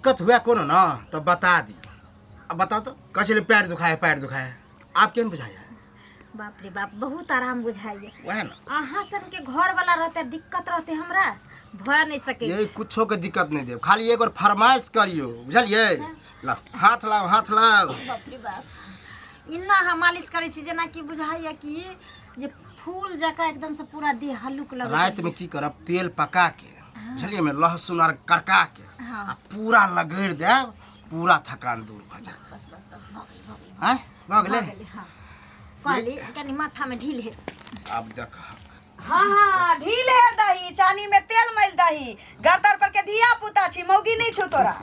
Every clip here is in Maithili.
दिक्कत हुए कोनो ना तो बता दी। अब बताओ तो कहै छलै पैर दुखाए पैर दुखाए, आब केहन बुझाइए? बाप रे बाप, बहुत आराम बुझाइए। वएह ना। अहाँ सबके घर वाला रहते दिक्कत रहते, हमरा भऽ नहीं सके। यही कुछो के दिक्कत नहीं देब, खाली एक बार फरमाइश करियो, बुझलिए? लाओ हाथ, लाओ हाथ लाओ। बाप रे बाप, इना हम मालिश करै छी जेनाकि बुझाइए कि जे फूल जकाँ एकदम से पूरा देह हल्लुक लगै। राति में की करब, तेल पका के, बुझलिए, में लहसुन आर करका के आ पूरा लगड़ देब, पूरा थकान दूर भऽ जायत। बस बस बस, भऽ गेल, भऽ गेल। आँय, भऽ गेलै? भऽ गेलै, हाँ। कहली कनि माथा में ढील हेर। आब देख। हाँ हाँ, ढील हेर दही, चानी में तेल मल दही, गर्दन पर के धिया पुता छी, मौगी नहीं छौ तोरा,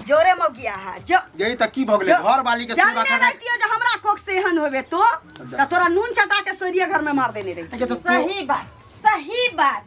जोरे मौगिया है जो। यही त की भऽ गेलै घर वाली के सेवा जानने करनाइ। रहतियो जो हमरा कोख से एहन होबे तो त तोरा नून चटा के सोरिये घर में मार देने रही। के तो तू सही बात, सही बात।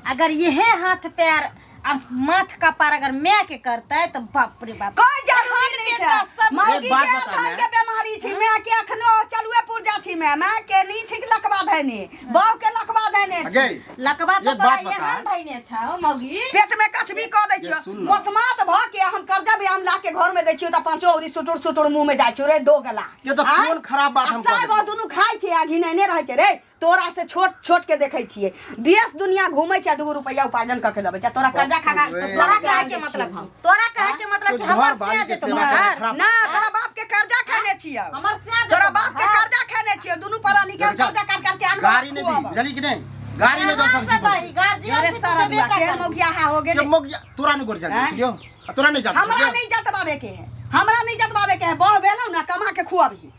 अगर यहे हाथ पैर आ माथ कपार अगर मैं के करते तो बाप रे बाप। कोई जरूरी खान नहीं पीन छै। का सब मौगी एक बात के बता अखन मैं। के बीमारी छी, मैं के अखनो चलुए पुरजा छी, मैं मैं के नहीं छी लकवा धैने, बाऊ के लकवा धैने छी। गई लकवा तो एक तोरा बात बता। यहाँ धैने छौ मौगी। पेट में कछबी क दै छियो, ये सुन ना। मोसमात भ के हम कर्जा भी हम ला के घर में दै छियो त पांचो औरी सुटुर सुटुर मुंह में जाइ छौ रे दो गला। ये तो आँय? कोन खराब बात आ हम कऽ साय देलियै? दुनू खाइ छै आ घिनैने रहै छै रे। तोरा से छोट छोट के देखै छियै, देश दुनिया घूमै छै, 2 रुपैया उपार्जन कऽ के लबै छै, तोरा कर्जा खा खा रे। तोरा कहे के मतलब की? तोरा कहे के मतलब तो कि घर हमर बारी से के जेतो सेवा करे बाहर? खराब। ना, तोरा बाप के कर्जा खेने छियै। हमर से जेतो तोरा बाप के बाहर? कर्जा खेने छियै, दुनू प्राणी के हम जा। कर्जा काट काट के आनबो। गाड़ी नहीं दी, बुझली कि नहीं? गाड़ी नहीं दो कहाँ सब्जी से दही? गार्जियन अरे से तू सारा देबे दुआ का केहन करबी? मौगिया हा हो गेलै। के मौगिया तोरा नहीं गोर जान छियो, तोरा नहीं जान। हमरा नहीं जतबाबे के है, हमरा नहीं जतबाबे के है। बह भेलौ ना, कमा के खुआबही।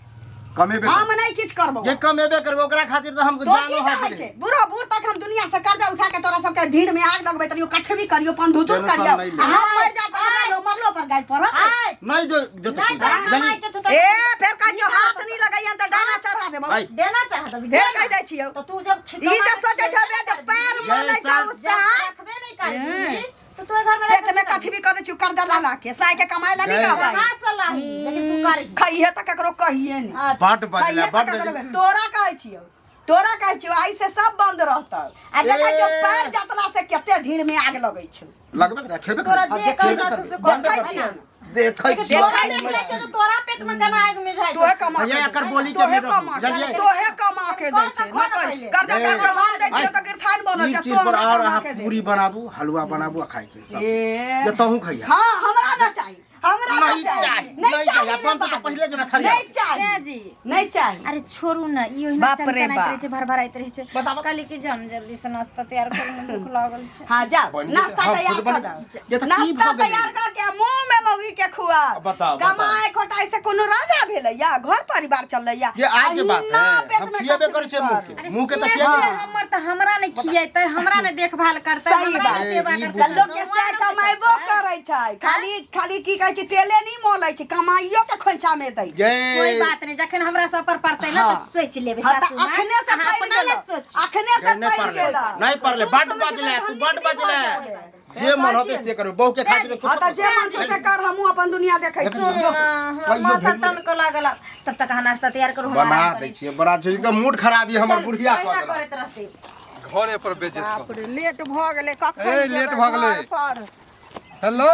कमेबे हम नहीं किछ करबो। जे कमेबे करबो ओकरा खातिर तो हम तो जानो की चाहै हाजिर छै? बूढ़ो बूढ़ तक हम दुनिया से कर्जा उठा के तोरा सबके ढीर में आग लगबैत रहियो, कछबी करियो, पंधुतुर टेंशन करियो, नहीं ले। आ हम मर जाब त हमरा लो मरलो पर गाय पड़त। आय, नहीं जो जो तो नहीं तो हम जानी। आइ के छौ त ए फेर कहै छियौ हाथ नहीं लगैयन त डाना चढ़ा देबौ। आई। देना चाह देबी, फेर देना। कहि दै छियौ। तो तू जब ई जे सोचैत हेबे जे पैर मलै छौ साल- जब साय, रखबे नहीं करबी तो तू घर में पेट में कछबी कऽ दै छियौ कर्जा ला ला के, साय के कमाइ ला नहीं कहबै। कहाँ से लाही, लेकिन तू करही। खइहे त ककरो कहिए नहीं। अच्छा। बड बजले, खइहे त बड ककरो बजले। तोरा कहै छियौ, तोरा कहै छियौ, आइ से सब बंद रहतौ। आ देखै छियौ ए। पैर जतला से कते ढीर में आग लगै छौ। लगबे करे, खेबे तोरा करे। जे खेबे कहना करबे। छौ से कर। बनबे देखै करबे। छियौ। देखै लेकिन छियौ। तोरा पेट में छै तो तोरा पेट में केना आगि मिझाइ तोहे छै? कमा के भैया, दै एकर छै। बोली के तोहे नहि रखू, कमा के बुझलियै? तोहे कमा के दै छै। कर तऽ न खो कर, ने पहिले। कर्जा ए। कर के हम दै छियौ आइ, तऽ गिरथान बनल ई छै, चीज तों पर हमरा और कमा अहाँ के दे। पूरी बनाबू, हलवा बनाबू आ खाइके सब। ए। जे तहूँ खइहा। हाँ, हमरा न चाही, हमरा न नहीं चाही, चाही, नहीं चाही, रे अपन तो बाबू। पहिले जगह थरिया। नहीं चाही, ए जी। नहीं चाही। अरे छोड़ू ना, ई ओहिना बाप रे चनचनाइत बाप। रहै छै, भरभराइत रहै छै। बताबऽ। कहली कि जम जल्दी से नाश्ता तैयार करू ने, भूख लागल छै। हाँ जाओ, बनि जेतै। नाश्ता हम तैयार खुद कर बनेबै। दो। ये तऽ की नाश्ता भऽ गेलै? तैयार कर के मुंह में मौगी के खुआ। बताओ, बताओ। कमाए खोटाई से कोनो राजा भेलैया, घर परिवार चलैया। ये आज के बात अहिना है, पेट हम में खिएबे कचरी करै छियै मुँह कर। के। अरे मुँह के तऽ से खिएबे। से हमर तऽ हमरा नहि खिएतै, हमरा नहि देखभाल करतै, सही हमरा बात। नहि सेवा ए, ई करतै। तऽ लोक के नौआ से नहि कमाइबो करतै। करै छै, खाली खाली की कहै छै तेले नहि मोलै छै, कमाइयो के खोइछा में दै छै। ये कोई बात नहीं, जखन हमरा सब पर पड़तै ना हाँ। तऽ सोचि लेबै हाँ, तऽ सासू माँ। अखने से अहाँ पड़ि अपना गेलौ, लए सोचू। अखने से नहीं पड़ि पड़ले, गेलौ। नहीं पड़ले, तू बड समझबै बजले, तू धनी बड की भऽ बजले। गेलै। जे मन होतै से करबै, बहू के खातिर हाँ कुछो तऽ जे मन छौ से कर, हमहूँ अपन दुनिया देखै देखै छी। सुनू ना, हमरा कहियो माथा भेल टनकऽ लागल। तब तक अहाँ नाश्ता तैयार करू, हम बना आराम दै करै छियै, बना छियै, एकदम मूड खराबी हमर छी। बुढ़िया कऽ ओहिना देलक। करैत रहतै। घरे पर बेइज्जत कऽ बाप रे, लेट भऽ गेलै कखन। ए, लेट भऽ गेलै। घर पर। हेलो।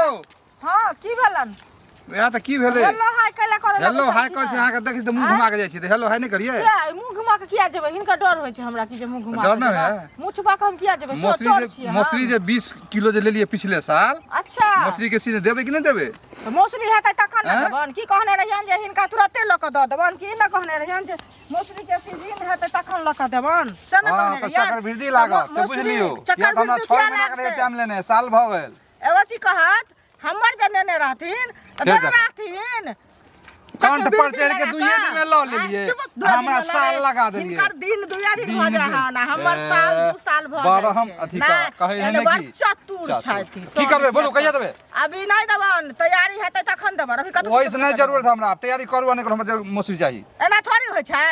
हाँ, की भेलन? वएह तऽ की भेलै? हेलो हाय कैला करऽ हेलो लगै हाय छलखिन करै छी हँ? अहाँके देखै छी तऽ मुँह घुमा के जाइ छी तऽ हेलो हाय नहि करियै? किया मुँह घुमा के किया जेबै? हिनका डर होइ छै हमरा कि जे मुँह घुमा डर के नहि जेबै। है? मुँह छुपा के हम किया जेबै? सो मौसरी चोर जे छियै हम। मौसरी जे 20 किलो जे लेलियै पिछले साल। अच्छा। मौसरी के सीजन देबै कि नहि देबै? तऽ मौसरी हेतै तखन ने आँय? देबन। की कहने रहियन जे हिनका तुरते लऽ कऽ दऽ देबन? की नहि कहने रहियन जे मौसरी के सीजन हेतै तखन लऽ कऽ देबन? से ने हँ कहने तऽ रहियन? चक्रवृद्धि तऽ लागत से मौसरी बुझि लियौ, किया तऽ हमरा चक्रवृद्धि 6 किया महीना के रहै लागतै? टाइम लेने, साल भऽ गेल। एगो चीज कहत, हमर जे नेने रहथिन तऽ दे देने दे। रहथिन। कंठ पर चक्रवृद्धि चढ़ि के लगा दुइये कऽ। दिन में लऽ लेलियै। आँय, चुप, दुए दिन हमरा में लऽ साल लेलियै। लगा देलियै। हिनकर दिन दुए दिन भऽ दिन जाइ हन आ हमर ए, साल 2 साल भऽ बड़ जाइ हम छै। अथी नहि, कहै है एहन ने बड़ कि चतुर चतुर। छथि। की करबै बोलू, कहिया देबै? अभी नहि देबन, तैयारी हेतै तखन देबन। अभी कतौ ओहिसँ नहि जरूरत हमरा, तैयारी करू आ नहि करू, हमरा मौसरी चाही। एना थोड़ी होइ छै,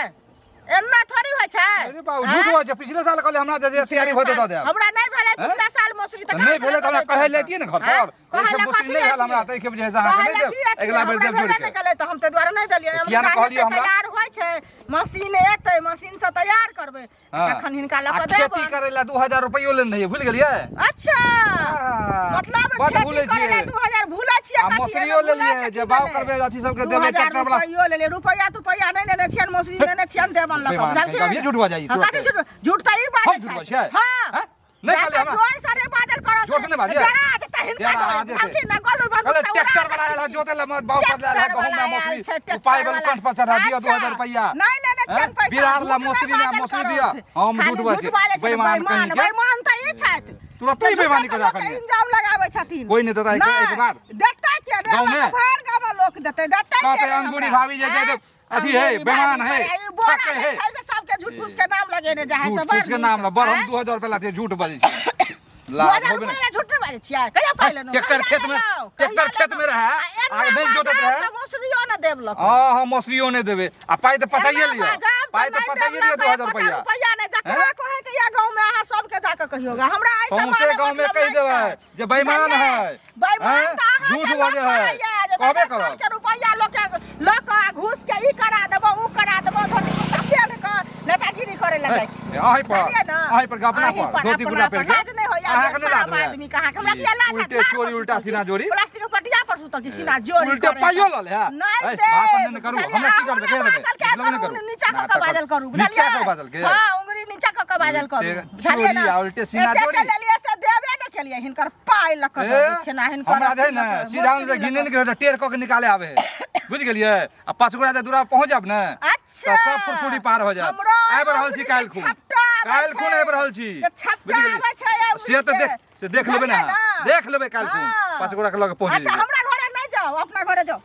एना थोड़ी होइ छै। अरे बाबू, झूठ होइ छै। पिछले साल कहले हमरा जे तैयारी होतै दऽ देब। हमरा नहि भेलै पिछला साल मौसरी तऽ नहि भेलै तऽ हमरा कहै लए अतियै ने घर पर। कहै लए मौसरी कथी नहि भेल हमरा अतियै? तऽ एहि खेप जे है से अहाँके कहै नहि लए देब, की अतियै? अगिला बेर हमरा देब जोड़ि भेबे के। नहि केलै तऽ हम ताहि दुआरे नहि देलियै। किया नहि कहलियै हमरा? तैयार होय। कहै छै मशीन एतै मशीन से तैयार करबै हाँ। तखन हिनका लऽ आ कऽ खेती देबनि करे ला 2000 रुपैयो लेने रहियै भूल गेलियै अच्छा हाँ, मतलब बड खेती भूलै करे ला छियै। 2000 भूलै छियै आ कथी मौसरियो एहिमे लेलियै भूलै के जे की बाउ भेलै? करबै अथी सबके देबै 2000 ट्रैक्टर वाला रुपैयो लेलियै रुपैआ तुपैया नहि लेने छियनि मौसरी लेने छियनि देबनि लऽ कऽ बेईमान बुझलखिन कहीं अभिये झूठ बजाई हाँ, तुरते। कथी झूठ झूठ तऽ ई बाजै हम झूठ बजै छियै? हाँ हैं? नहि जैसे कहलियै हमरा। जोर से रे बाजल करो जोर से नहि बाजियै? डरा जेतै हिनका डरा डरे। जेतै। बुझलखिन ना गोलू बंदूक कहले से उड़ा ट्रैक्टर वाला आयल है जोते ला मत बाउ कर लायल है ट्रैक्टर गहूम वाला में आयल मौसरी छै, ट्रैक्टर उपाय बल वाला। कंठ पर चढ़ा दिया अच्छा, 2000 रुपैया नहीं लेने छियनि हैं? पैसा बिरार ला झूठ मौसरी नहि ला बाजल मौसरी करो। दिया हम खाली झूठ बाजै झूठ बाजै छथिन, बेईमान कहीं के बेईमान तऽ ई छथि तुरते ही तऽ बेईमानी झूठे करा से लोकके करिए। इंजाम लगाबै छथिन कोई नहि देता एक बार। देतै किया नहि गाँव हमरा में? तऽ भरि गाँव में लोक देतै देतै कहतै किया नहि अंगूरी हमरा? भाभी जे छै आँय? से अथी है, अंगूरी बेईमान भाभी है, पर ई बोरा ठकै जे है। छै से सबके झूठ फूस के नाम लगेने जाइ है झूठ से बड़ फूस के नीक। नाम ला बड़ हम आँय? 2000 रुपैया लाते झूठ बाजै छी ला 2000 होबे नहि रुपैया झूठ नहि बाजै छियै कहिया पाइ लेलहुँ ट्रैक्टर कहिया खेत में लेलहुँ? ट्रैक्टर कहिया खेत में लेलहुँ? रहे आ आ एना नहि जोतैत बाजब रहे तऽ मौसरियो नहि देब लऽ हाँ हाँ मौसरियो नहि देबै आ पाइ तऽ पचाइए एना लिअ बाजब पाइ तऽ तऽ नहि पचाइए देब लिअ लऽ 2000 कऽ, रुपैया रुपैया नहि जकरा हैं? कहै के या गाँव में अहाँ सबके जाके कहियोगा हमरा एहि सौंसे माने गाँव में मतलब कहि नहि देबै छै। जे बेईमान बुझलियै? है बेईमान हैं? तऽ अहाँके झूठ लोक बजै है कहैया जे कहबे दस साल करब के रुपैआ लऽ के लऽ कऽ आ घूस के ई करा देबो ऊ करा देबो धोती कुर्ता पेन्ह कऽ नेतागिरी करे लए जाइ छी अहीं पर बुझलियै ने? अहीं पर अपना अहीं पर धोती अपना कुर्ता पर। पहिर के लाज नहि होइया अहाँके नहि लाज शराब होइया? आदमी के अहाँके हमरा किया लाज हैत? उल्टे लाज चोरी पर उल्टा सुतल छी। सीना जोरी प्लास्टिक के पटिया पर सुतल छी सीना जोरी उल्टे करे। पाइयो लऽ ले, है? नहि है, देब। भाषण नहि करू, बुझलियै? हमरा की अहाँ करबै, के हमरा देबै? भाषण के मतलब नहि असर करू। नीचा कऽ ना, कऽ बाजल करू नीचा बुझलियै? कऽ बाजल के? हाँ उंगली नीचा कऽ कऽ बाजल करू उल्टे बुझलियै चोरी ने? आ उल्टे सीना एतेक जोरी। लेलियै से देबे नहि केलियै हिनकर पाइ लऽ कऽ दऽ दै छियै ना हिनकर हमरा जे है अथी ने लऽ कऽ, सीधा से मौसरी लऽ घिने कऽ। निकले टेढ़ कऽ के निकाले आवे है बुझि गेलियै आ पाँच गोरा जे दूरा पहुँच जाब ने अच्छा तऽ सब फुरफुरी पार हो जायत हमरो आबि रहल छी अंगुरी काल्हि के खुन छपटा आबै काल्हि खुन छै। आबि रहल छी तऽ छपटा बुझि गेलियै? आबै छै अंगुरी से तऽ के। देख से देख लेबै ने बुझलियै अहाँ देख लेबै काल्हि खुन हाँ। पाँच गोरा के लऽ के पहुँच अच्छा जेबै हमरा घरे नहि जाओ अपना घरे जाओ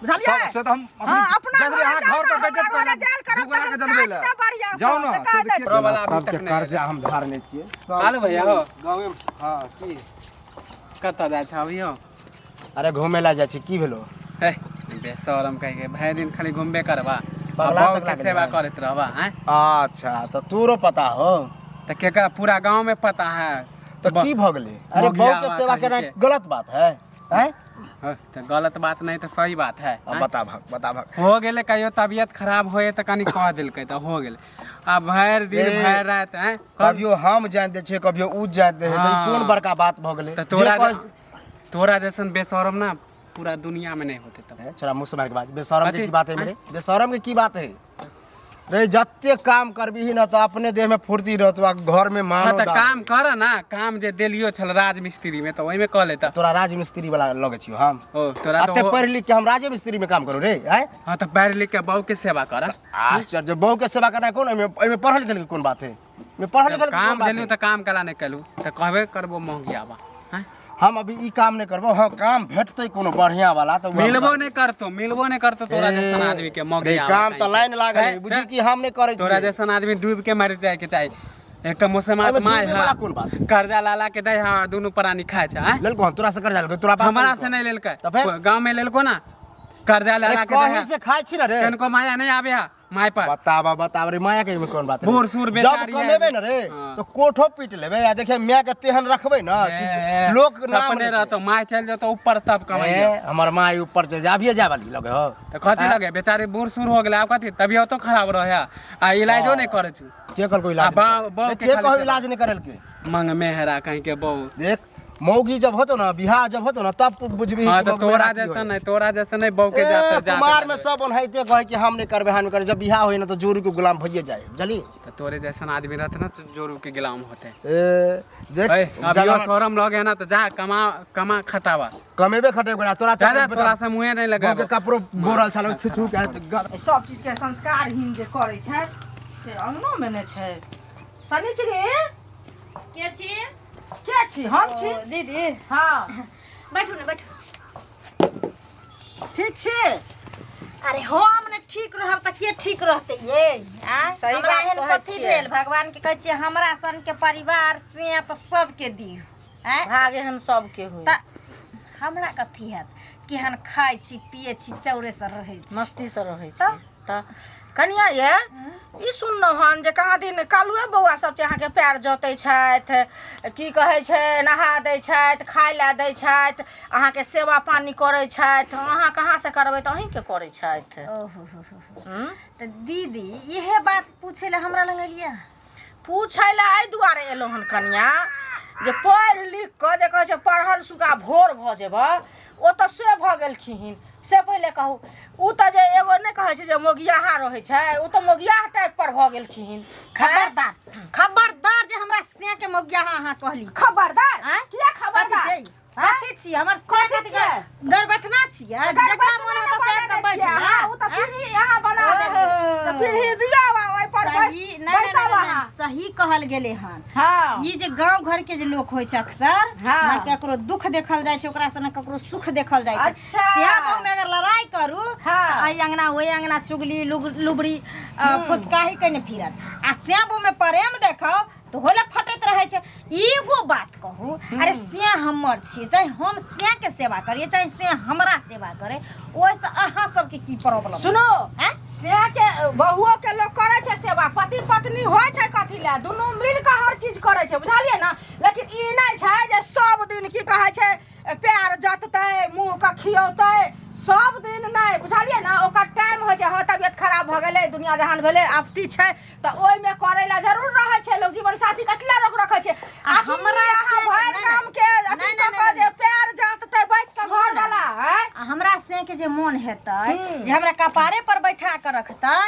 बुझलियै सब- से तऽ हम हाँ, अपना जल्दी घरे अहाँ जाउ घर पर ने, बेइज्जत हमरा घरे करब जायल करब दू गोरा तऽ के हम जनबै लए काटि देब बढ़िआँ जाउ सँ, ने से कह दै से छी। वाला अभी सबके तक नहि कर्जा हम धारने छियै सब आलू भैया हो। गाँवे में हाँ की कतऽ जाइ छै अभी हो अरे घूमे ला जाइ छी की भेलो हे बेशरम कहि के भरि दिन खाली घुमबे करबा आ पगला बहू तगला के गेलै सेवा भाई। करैत रहबा हैं अच्छा तऽ तोरो पता हो तऽ केकरा पूरा गांव में पता है तऽ की भऽ गेलै अरे मौगिया बहू के सेवा कहीं केनाइ के। गलत बात है हैं हँ, तऽ गलत बात नहीं तऽ सही बात है अब बता भाग बता भाग हो गेलै कहियो तबियत खराब होए तऽ कनि कह देलकै तऽ हो गेलै आ भरि दिन ए, भरि राति हैं कभियो हम जान दै छियै कभियो उ जान दै है तऽ ई हाँ। कोन बड़का बात भऽ गेलै तऽ तोरा जे कहै- तोरा जैसन बेशरम ना पूरा दुनिया में नहीं होते तब ए, छोरा मुँह से मार के बात बेशरम के कथी? की बात है मेरे बेशरम के की बात है रे जते काम करबीही ना तो अपने देह में फुर्ती रहतो आ घर में हाँ मानो तऽ दाम। काम कर ना काम जे देलियो छल राजमिस्त्री में तऽ ओहिमे कऽ लेता तोरा राजमिस्त्री वाला लगे छियो हम ओ तोरा अते तऽ पढ़ लिख के हम राजे मिस्त्री में काम करू रे आय हाँ तऽ पढ़ लिख के बहू के सेवा कर आश्चर्य बहू के सेवा करना कोन एहिमे एहिमे पढ़ल लिखल के कोन बात है एहिमे पढ़ल लिखल के कोन काम बात देलियो है तऽ काम कला नहि केलू तऽ कहबे करबो महगियाबा हैं हम अभी ई काम नहीं करबो हाँ काम भेटतै कोनो बढ़िया वाला तऽ वएह हम मिलबो करबै। नहि करतो मिलबो नहि करतो तोरा जैसन आदमी के रे महगियाबा काम तऽ लाइन लागल है बुझी कि हम नहीं करै तोरा छियै जैसन आदमी डूब के मर जाए के चाही एक तऽ मुसलमान एहिमे माय डूबे है वाला कोन बात? कर्जा ला ला के दै है दुनू प्राणी खाय छै आँय? लेलको हम तोरा से कर्जा लेलको तोरा बाप हमरा से नहीं लेलकै तऽ फेर? गाँव में लेलको ना कर्जा ला ला के दै कहीं है से खाइ छी ना रे कनको माया नहीं आवे है माय पर बताबा बताब रे माया के एहिमे कोन बात रे? बूढ़ सूढ़ जब बेचारी है। कमेबै ना रे हाँ। तो कोठो पीट लेबै आ देखे माय के तेहन रखबै ना कि ए, लोक नाम सपने लेतै। रहतो माय चल जतो ऊपर तब कमाइया ए, हमर माय ऊपर चलि जा अभिये जाय वाली लगे हो तऽ कथी लगे बेचारी बूढ़ सूढ़ हो गेलै आब कथी तबियतो खराब रहे आ इलाजो नहीं करै छु के कहलको इलाज आ बा- नहीं बहू करे? के के खाली कहो सेवा। इलाज नहीं करल के मंग मेहरा कहीं के बहू देख मौगी जब होतो ना बियाह जब होतो ना तब तू बुझबही हाँ कि तो मौगी तोरा मेरा की जैसा होई। नहीं तोरा जैसा नहीं बहू के ए, जाते जाते कुमार में सब ओनाहिते कहे कि हम नहीं करबे हम नहीं करबे जब बियाह होई ना तो जोरू के गुलाम भइए जाए बुझली तो तोरे जैसन आदमी रहते ना तो जोरू के गुलाम होते ए देख ए, अब जगह यो शरम लगे ना तो जा कमा कमा खटावा कमेबे खटेबे करा तोरा जा जा तोरा से मुँहे नहीं गाँव के लगे कपड़ो बोरल छल खिचू के सब चीजके संस्कारहीन जे करै छै से अङ्गनोमे नहि छै शनिचरी के छी के छी हम छी ओ, दीदी हँ बैठू ने बैठू ठीक छी अरे हम ने ठीक रहब तऽ के ठीक रहतै ये आँय? सही हमरा बात एहन कहै कथी छियै। भेल भगवान के कहै छियै हमरा सन के परिवार से तऽ सबके दियौ आँय भाग एहन सबके होइ तऽ हमरा कथी हैत केहन खाइ छी पियै छी चौरे से रहै छी मस्ती से रहै तऽ छी तऽ कनिया ये ई सुनलहुँ हन जे कहाँ दिन कालुए बौआ सब छै अहाँके पैर जोतै छथि, की कहै छै, नहा दै छथि, खाय लए दै छथि, अहाँके सेवा पानी करै छथि। अहाँ कहाँसँ करबै तऽ अहीँके करै छथि। ओहो हो हो हो। तऽ दीदी इहे बात पूछे लए हमरा लग एलियै? पूछै लए एहि दुआरे एलहुँ हन कनिया जे पढ़ि लिख कऽ जे कहै छै पढ़ल सुगा भोर भऽ जेबह, ओ तऽ से भऽ गेलखिन। से पहिले कहू, ओ तऽ जे एगो नहि कहै छै जे मोगियाहा रहै छै, ओ तऽ मोगियाह टाइप पर भऽ गेलखिन। खबरदार, खबरदार जे हमरा से के मोगियाहा अहाँ कहली। खबरदार? आँय? किया कथी खबरदार? छै? कथी छी हमर से? कथी कथी छियै? गरबटना छियै? जकरा मन होता से के बैठ हाँ, ओ तऽ पीढ़ी अहाँ बना देलियै। तऽ पीढ़ी दियौ आ ओहि पर बैस सही नहि, नहि, बैसब नहि, नहि, अहाँ। सही कहल गेलै हन। हाँ। ई जे गांव घर के जे लोक होइ छै अक्सर, हाँ। ना ककरो दुख देखल जाइ छै ओकरा से, ना ककरो सुख देखल जाइ छै। अच्छा। सेहा गाँव में अगर लड़ाई करू, हाँ। तऽ एहि अंगना ओहि अंगना चुगली लुबड़ी फुसकाही कने फिरत, आ श्याम में प्रेम देखो तऽ होले फटैत रहै छै। एगो बात कहू, अरे से हमर छियै, चाहे हम से के सेवा करियै चाहे से हमरा सेवा करे, ओहिसँ अहाँ सबके की प्रॉब्लम? सुनो, आँय? से के बहुओ के लोग करै छै सेवा। पति पत्नी होइ छै कथी लए? दुनू मिल कऽ हर चीज करै छै, बुझलियै ने? लेकिन ई नहि छै जे सब दिन की कहै छै प्यार जततै, मुँह के खियौतै सब दिन नहि, बुझलियै ने? ओकर टाइम होइ छै। हँ, तबियत खराब भऽ गेलै, दुनिया जहान भेलै, आपत्ति छै, तऽ ओहिमे करै लए जरूर रहै छै लोक। जीवन साथी कथी लए लोक रखै छै? आ आखिर हमरा अहाँ से भरि नहि, गाम के अथी नहि, कऽ नहि, कऽ नहि, जे प्यार जाँततै बैस कऽ सुनू घर ने। वाला, आँय? आ हमरा से के जे मोन हेतै जे हमरा कपारे पर बैठा के रखतै,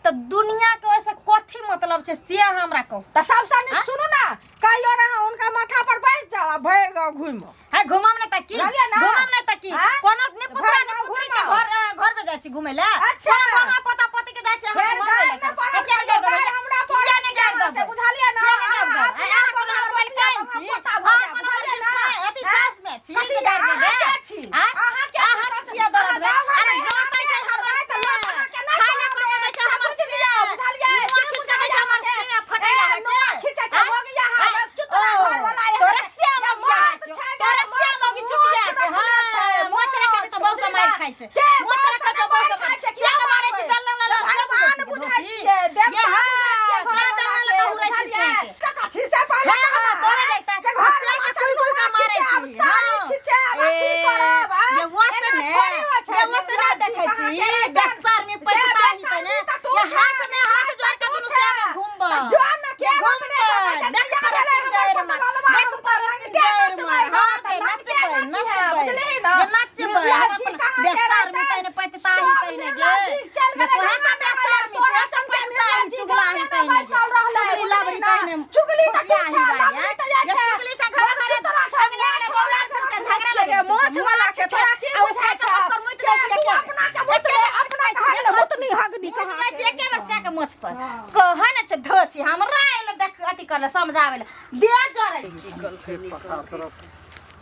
तऽ दुनिया के ओहिसँ कथी मतलब छै, से अहाँ हमरा कहू। तऽ सबसँ नीक आँय? सुनू ने, कहियो ने अहाँ हुनका माथा पर बैस जाउ आ भरि गाँव घुमू। है घुमम ने त की? बुझलियै ने? घुमम ने त की? आँय? कोनो ने पुतरा भरि ने गाँव पुतरी के घुमाउ। घर घर में जाइ छी घुमै ले। अच्छा। कोनो मामा पोता पोती के जाइ छी अहाँ फेर घुमाबै गारि ले? नहि पड़ल किया नहि कहियो, गारि देबै? गारि हमरा किया पड़ल नहि छै गारि अहाँ से, देबै? बुझलियै ने? किया नहि गारि अहाँ देबै? अपना अहाँ कोनो अपना हमर बतिया बलकाइन मामा छी? पोता भऽ अहाँ जायब, कोनो हमर बुझलियै ने? बलकाइन अथी आँय? सास में छी कथी जे गारि अहाँ देबै? के छी? आँय? अहाँ के छी? अहाँ सास? किया दऽ अहाँ देबै? गाँव घर अरे में जतै छै हमर अहाँ से। लोक अहाँके नहि खाय लए कहत, कऽ दै छै से हमर बुझि से। लिअ, बुझलियै? मुँह खींच कऽ दै छै हमर से, फटैया ए, अहाँके। नुआ खींचै छै, आँय? मोगिया हमर चुतरा ओ, घरवला एहन तोरे छै। से मोगिया मर्द छौ, छै, तोरे से मर्द मोगी चुटिया मोछ छै, रखने हाँ, छै, मोछ रखै छै तऽ बहुत बुझलियै? मारि खाइ छै। के मोछ बहुत रखै छै, बहुत मारि खाइ छै, से के मारै छै, बेलन लऽ लऽ भगवान बुझै छियै, देवता ये हाँ, बुझै छियै के बेलन लऽ कऽ हुरै छै से के। कका छी से पहिले हाँ, हाँ, तोरे देखतै। के आ घर से के कुल कुल के मारै खींचे, आब छी, साड़ी हाँ। खींचे, आब अथी ए, करब, आँ? ये वो तऽ एना ने, थोड़ी होइ छै, ये वो तऽ नहि निर्लज्ज देखै कहाँ छी, के रहतै? बेसर में जे पैतता ही बेसर तऽ ने, में तऽ तू ये छै, हाथ में हाथ जोड़ के तू दुनू छै। सेमे घुमबऽ। तऽ जो ने के ये रोकने छै, घुमबऽ, बच्चा देख से परस्पर गेलै हमर जाय रे मार, पतरलवा, देख हम परस्पर लंगटे जाय रे नचबै, मार, हाँ, हाँ, तऽ के लंगटे नचबै, नचिहे, नचबै। बुझलिही ने? ये नचबै, हम निर्लज्ज अपन कहाँ के बेसर में रहतै? पहिने पैतता ही सब पहिने गे। निर्लज्ज चलि ये गेलै तोहे गाना छै गाबै बेसर लए, में, तोरा तोहे छै संगे पैतता ही, निर्लज्ज चुगला ही गामे पहिने गे। बैसल रहलै, चुगली लबरी बुझलिही ने? पहिने चुगली तऽ खुशिया तू ही छै, बाई, लबरी तऽ जाइ ये छै। चुगली छै घर घरे, चुतरा छै, अंगने अंगने बौला फिर के झगड़ा लगे मोछ वाला छै, तोरा की आ ओ बुझाइ साइकिल छौ? पर मुइत दै छै तू एके अपना के मुतले, अपना के हगले, मुतनी हगनी मुइत कहाँ दै के? छै एके बेर सैके मोछ पर। कहै ने छै धो छी हमरा एले देख अथी करले समझाबै ले दे जरै।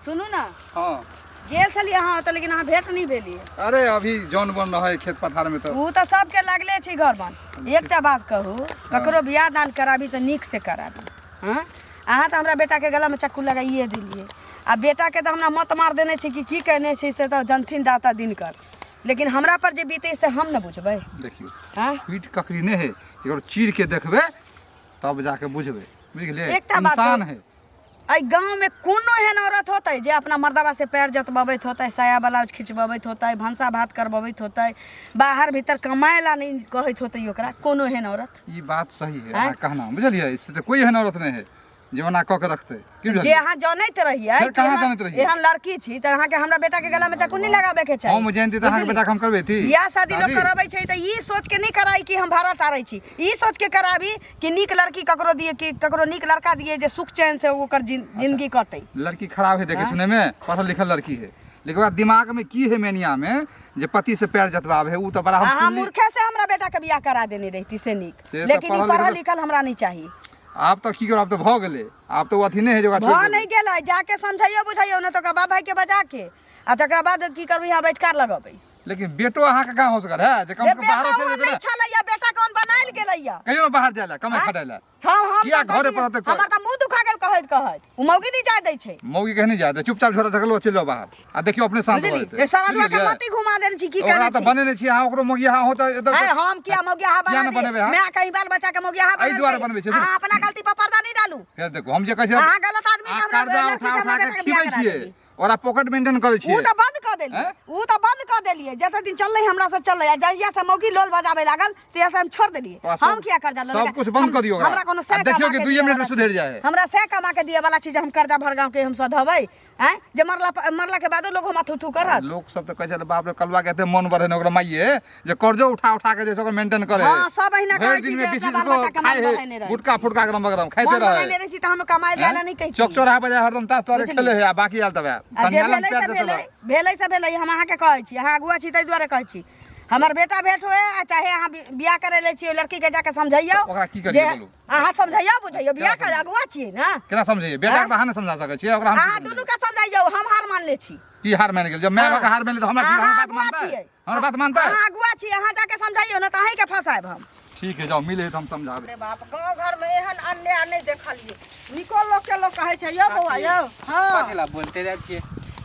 सुनू ने। हाँ। गेल छलियै अहाँ ओतऽ, लेकिन अहाँ भेंट नहि भेलियै। अरे अभी जौन बन रहे खेत पथार में तऽ। ओ तऽ सबके लागले छै घर बन। एकटा बात कहू, ककरो बियाह दान कराबी तऽ नीक से कराबी। हँ, अहाँ तऽ हमरा बेटाके गलामे चक्कू लगाइए देलियै, आ बेटाके तऽ हमरा मत मार देने छै कि की कहने छै से तऽ जनथिन दाता दिनकर, लेकिन हमरा पर जे बीतै से हम ने बुझबै। देखियौ, हँ, पीठ ककरी नहि है, केकरो चीर के देखबै तब जाके बुझबै, बुझि गेलियै? एकटा बात इंसान कहू। है। एहि गाँवमे कोनो एहन औरत होतै जे अपना मर्दबा से पैर जतबबैत होतै, साया ब्लाउज खिचबबैत होतै, भनसा भात करबबैत होतै, बाहर भीतर कमाए ला नहि कहैत होतै ओकरा? कोनो एहन औरत? ई बात सही है आँय? अहाँ कहना, बुझलियै? से तऽ कोइ एहन औरत नहि है जे ओना कऽ के रखतै, की जे बुझलियै? अहाँ जनैत रहियै फेर कि कहाँ एहन जनैत रहियै? एहन लड़की छी, तऽ अहाँके हमरा बेटाके गलामे चाकू नहि लगाबेके चाही। हम जानती तऽ अहाँके बुझलियै? बेटाके हम करबैती बियाह शादी लोक शादी? करबै छै तऽ ई सोच के नहि कराई कि हम भाड़ा टारै छी, ई सोच के कराबी कि नीक लड़की ककरो दिए कि ककरो नीक लड़का दिए जे सुख चैन से ओकर जिंदगी कटे। लड़की खराब है देखे सुने में, पढ़ल लिखल लड़की है, लेकिन ओकरा दिमाग में की है मेनिया में जे पति से पैर जतवावे है, उ तो बड़ा हम अहाँ सुनली। मूर्खे से हमरा बेटा के बियाह करा देने रहती से नीक, से तऽ लेकिन ई पढ़ल पढ़ल लिखल लिखल हमरा नहीं चाहिए। आब तऽ की करब, आब तऽ भऽ गेलै, आब तऽ ओ अथी नहि है जे ओकरा छोड़ि भऽ देबै। नहीं गेलै, जाके समझैयो बुझैयो ने तऽ ओकरा बाप भाई के बजा के, आ तकरा बाद की करबै, यहाँ बैठकार लगबै। लेकिन बेटो अहाँके कहाँ होशगर है जे कम रे से कम बाहरो बेटा चलि ओहन जेतै नहीं ने। छलै, या बेटा के मन बनायल गेलैया। कहियो ना बाहर जाए ला कमाई खटाए ला। हम किया तऽ घरे कहै पर छी, रहतै? हमर तऽ मुँह दुखा गेल कहैत कहैत, ओ मौगी नहि जाय दै छै। मौगी कहीं नहीं जाए, चुपचाप झोरा झगलो चलि जाओ बाहर आ देखियो अपने शांत भऽ बुझली जेतै। जे सरदुआ के बुझलियै? मती घुमा देने छी की ओकरा करने तऽ छी? बनेने छी अहाँ ओकरो मौगी अहाँ हो तऽ हैं, हम किया मौगी अहाँ किया बना ने दी? बनेबै अहाँ? मैं कहीं बाल बच्चा के मौगी अहाँ एहि बना दुआरे दी। बनबै छी। अहाँ अपना गलती पर पर्दा नहीं डालू। फेर देखू हम जे कहै छी अहाँ गलत आदमी से अहाँ हमरा कर्जा लड़की उठा से हमरा उठा के बेटा के बियाह खिबै करा छियै देली। ओकरा पॉकेट मेंटेन करै ऊ छियै। तऽ बंद कऽ देलियै, हैं? ऊ तऽ बंद कऽ देलियै। जते दिन चललै हमरा से चललै, आ जहिया से मौगी लोल बजाबै लागल तहिया से हम छोड़ देलियै। ओकरा सब- हम किया कर्जा लेबै? सब कुछ बंद कऽ दियौ ओकरा। हमरा कोनो आ से देखियौ कमा कि के दुइये दिअ मिनटमे वाला सुधरि चीज। जाइ है। हमरा से कमा के दिए वाला चीज हम कर्जा भर गाँव के हम सधबै हैं, जे मरला के बादो लोग हम थू थू करत। लोक सब तऽ कहै छलै बाप रे कलुआ के एते मन बढ़े ने ओकरा माइये जे कर्जो उठा उठा के जे छै ओकरा मेंटेन करे। हाँ, सब अहिना भरि कहै छी दिन जे में बीस अपना बीस बाल गो बच्चा के मन खाइ है, बढ़ेने रहै। गुटका फुटका गरम गरम खाइते मन रहै। बढ़ेने रहै छी तऽ हम कमाए जाय ला नहि कहै छी। चौक चौराहा पर जाय हरदम ताश तोरे बुझलियै? खेले है आ बाकी आयल तब आ जे कन्या लग भेलै पैर से देतै भेलै, भेलै से भेलै। हम अहाँके कहै छी, अहाँ अगुआ छी ताहि दुआरे कहै छी, हमर बेटा भेंट होए आ चाहे अहाँ बियाह करै ले छी, ओहि लड़की के जाके समझैयौ। ओकरा की करियै जे बोलू? अहाँ समझैयौ बुझैयौ, बियाह कर अगुआ छियै ने। केना समझैयै? बेटा के तऽ अहाँ नहि समझा सकै छियै ओकरा। हम की अहाँ समझैयै? दुनू के समझैयौ, हम हार मान ले छी। की हार मानि गेल? जब माय बाप के हार मानि ले तऽ हमरा की अहाँ हमर बात अगुआ मानतै? छियै। हमर बात मानतै? अहाँ अगुआ छी, अहाँ जाके समझैयौ ने तऽ अहींके फंसायब हम। ठीक है, जाओ मिले तऽ हम समझाबै। अरे बाप, गाँव घर में एहन अन्याय नहि देखलियै। निको लोक के लोक कहै छै यौ बौआ यौ। हँ कथी ला बोलते जाइ छियै?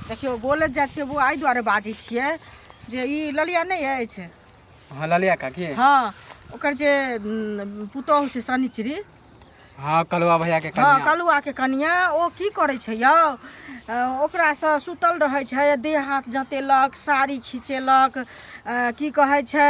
देखियौ बोलैत जाइ छियै बौआ, एहि दुआरे बाजै छियै जे ई ललिया नहि अछि। हाँ ललिया काकी। हँ, ओकर जे पुतोहु छै शनिचरी। हाँ कलुआ भैया के हँ कनिया। कलुआ के कनिया, ओ की करै छै यौ, ओकरासँ सुतल रहै छै, देह हाथ जँतेलक, साड़ी खिचेलक, की कहै छै,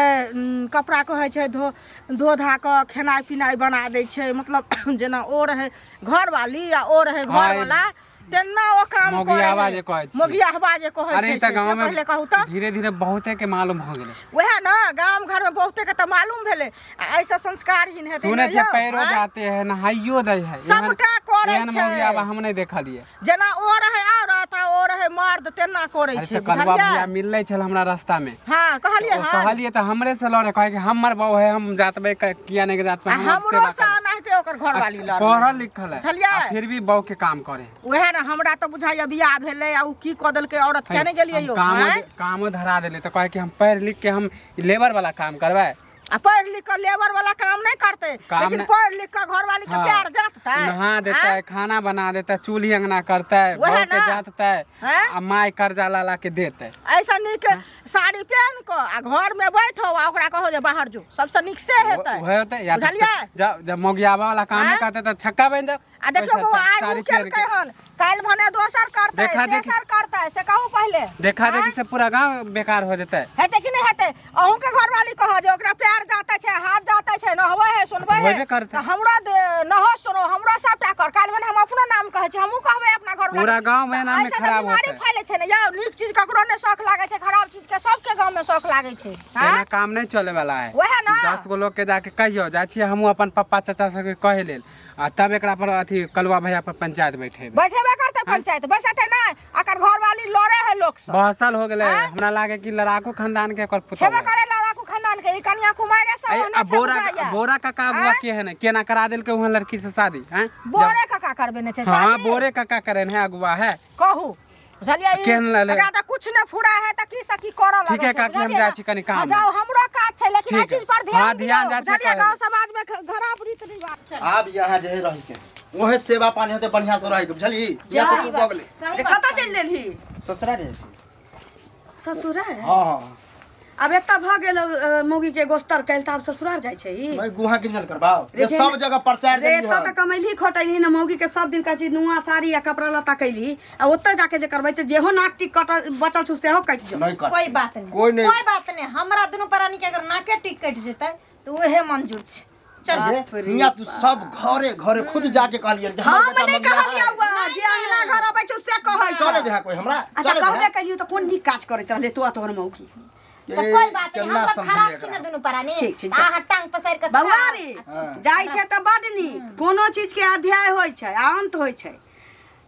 कपड़ा कहै छै धो धो धा कऽ खेनाइ पिनाइ बना दै छै। मतलब जेना ओ रहै घरवाली आ ओ रहै घरवाला, तेना ओ काम करै मोगियावा है। जे कहै छियै। मोगियावा जे कहै अरे छै ई तऽ से गाँव में पहिले कहू तऽ धीरे धीरे बहुते के मालूम हो गेलै। वएह ने गाम घर में बहुते के तऽ मालूम भेलै, आ एहिसँ संस्कारहीन हेतै सुनै ने छियै यौ, पैरो आँय? जाते है, नहाइयो दै है। सबटा करै एहन छै। मोगियावा हम नहि देखलियै। जेना ओ रहै औरत आ ओ रहै मर्द, तेना करै अरे छै। तऽ कलुआ बुझलियै? भैया मिललै छल हमरा रास्ता में। हँ कहलियै ओ हन। कहलियै तऽ हमरे से लड़े, कहै कि हमर बहू है, हम जातबै किया नहि जातबै, आ हम हमरो सेवा से करबै। एनाहिते ओकर घरवाली लड़लै। पढ़ल लिखल है बुझलियै? आ फिर भी बहू के काम करे है। वएह ने हमरा तऽ बुझाइया बियाह भेलै आ ओ की कऽ देलकै औरत के, नहि गेलियै हम यौ? कामो आँय? कामो धरा देलियै तऽ कहै कि हम पढ़ि लिख के हम लेबर वाला काम करबै। आ पढ़ि लिख कऽ लेबर वाला काम नहि करतै, काम लेकिन नहि- पढ़ि लिख कऽ घरवाली के हाँ। प्यार जाततै, नहा देतै, आँय? खाना बना देतै, चूल्ही अंगना करतै, वएह बहू के ना। जाततै हैं? आ माय कर्जा ला ला के देतै। ऐसा नीक साड़ी पहन कऽ आ घर में बैठो आ ओकरा कहो जे बाहर जो, सबसे नीक से हेतै। वह होतै या तऽ बुझलियै? जब जब मोगियाबा वाला काम आँय? नहि करतै तऽ छक्का बनि जाओ। आ देखियौ पैसा बौआ, आइ साड़ी उ केलकै पहिर के। हन, काल्हि भने दोसर करतै, देखा देखी। तेसर करतै, से कहू पहिले। देखा देखी आँय? से पूरा गांव बेकार हो जेतै। हेतै कि नहि हेतै? अहूँके घरवाली कहऽ जे ओकरा पैर जाते छै, हाथ जाते छै, नहबै है सुनबै है, होबे करतै। तऽ हमरो नहो सुनो, हमरो सबटा कर। काल्हि भने हम अपनो नाम कहै छी, हमहूँ कहबै अपना घरवाली। पूरा गाँव में एना में एहिसँ तऽ खराब बीमारी होतै। फैलै छै ने यौ। नीक चीज ककरो नहि शौक लागै छै, खराब चीज के सबके गाँव में शौक लागै छै। एना आँय? काम नहीं चले वाला है। वएह ना। 10 गो लोग के जाके कहियो, जाइ छियै हमहूँ अपन पप्पा चाचा सबके कहै लेल, आ तब एकरा पर अथी कलुआ भैया पर पंचायत बैठेबै। बैठेबे करतै पंचायत, बैसेतै नहि, एकर घरवाली लड़े है लोक सब। बहसल हो गेलै। आँय? हमरा लागे कि लड़ाकू खानदान के एकर पुतहु छेबे है। करे लड़ाकू खानदान के, ई कनिया कुमारे सब ऐ, ओहने आ छै बोरा बुझाइया। बोरा काका अगुआ आँय? के है ने, केना करा देलकै वहाँ लड़की से शादी? हैं? बोरे काका करबे ने छै हाँ शादी? बोरे काका करे है, अगुआ है। कहू बुझलियै ई? केहन लगलै? एकरा तऽ कुछ नहि फुरा है तऽ की से की करऽ ठीक है लगै छै, काकी, हम बुझलियै जाइ ने? छी कनि काम हाँ, है। जाउ, हमरो काज छै, लेकिन एहि ठीक है। चीज पर ध्यान हाँ, ध्यान दियौ, जाइ छी बुझलियै? कहै गाँव लए। समाज में खराब रीत रिवाज छै। आब यहाँ जे है रही के ओहे सेवा पानी होते बढ़िया से रही के, बुझली? या तो तू बगले सही रे, बात। कतऽ चलि देलही? ससुरा रहे छी। ससुराल? हाँ हाँ। आब एतऽ भऽ गेल मौगी के गोस्तर कैल तऽ आब ससुराल जाइ छै ई? मैं गुहा किंजन करबाओ रे ये जे- सब जगह प्रचार रे देली एतऽ हन। तऽ कमैलही खटैलही ने, मौगी के सब दिन कहै छी नुआ साड़ी आ कपड़ा लत्ता कैलही, आ ओतऽ जाके जे करबै तऽ जेहो नाक टीक कटल बचल छौ सेहो कटि जाउ। नहीं कर कोई बात नहीं, कोई नहीं। कोई बात नहीं। हमरा दुनू प्राणी के अगर नाके टिक कटि जेतै तऽ उहे मंजूर छै। चल अरे, हियाँ तू सब घरे घरे खुद जाके कहलियन कि हमर हम बेटा नहि मगिया कहलियौ है। आ, जे अंगना घर अबै छौ से कहै छौ। चले जे कोई हमरा अच्छा चले कहबे जे। कलियौ तऽ कोन नीक काज करैत रहले तो आ तोहर मौगी? तऽ कोई बात नहीं, केना हम सब समझलियै खराब छी एकरा? ने दुनू प्राणी, ठीक छै, तऽ अहाँ टांग पसारि कऽ बौआ खाउ रे आ सुतू। जाइ छै तऽ बड नीक, कोनो चीज के अध्याय होइ छै आ अंत होइ छै।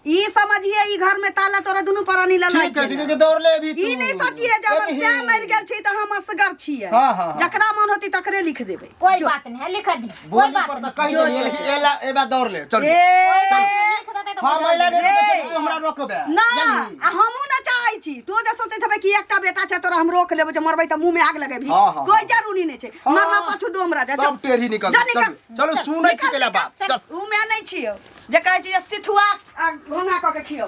ई समझिए ई घर में ताला तोरा दुनू प्राणी ला ठीक है, ठीक है, दौड़ ले अभी तू। ई नहीं सोचिए जे हमर अभी। श्याम मरि गेल छी तऽ हम असगर छियै। हाँ, हाँ, हाँ। जकरा मन होती तकरे लिख देबै। कोई बात नहीं है, लिख दी, कोई बोली बात पर नहीं। तऽ कहि देलियै, लेकिन एला एबा दौड़ ले चल। ए लिख देतै तऽ हम बुझा एला जेतै। नहीं रोकै छी, तू हमरा रोकबे ना जानली? आ हमहूँ ना चाहै छी। छी तू जे सोचैत हेबै कि एकटा बेटा छै तोरा हम रोक लेबै जे मरबै तऽ मुँह में आग लगेबही हाँ, हाँ, कोई जरूरी नहि छै हाँ। मरला पाछू डोम राजा सब टेढ़ी निकल जा चलू चलू सुनै छी निकल, कैला बात निकल, चल उ में नहि छियौ जे कहै छी जे सिथुआ आ घोंघा कऽ के खियौ।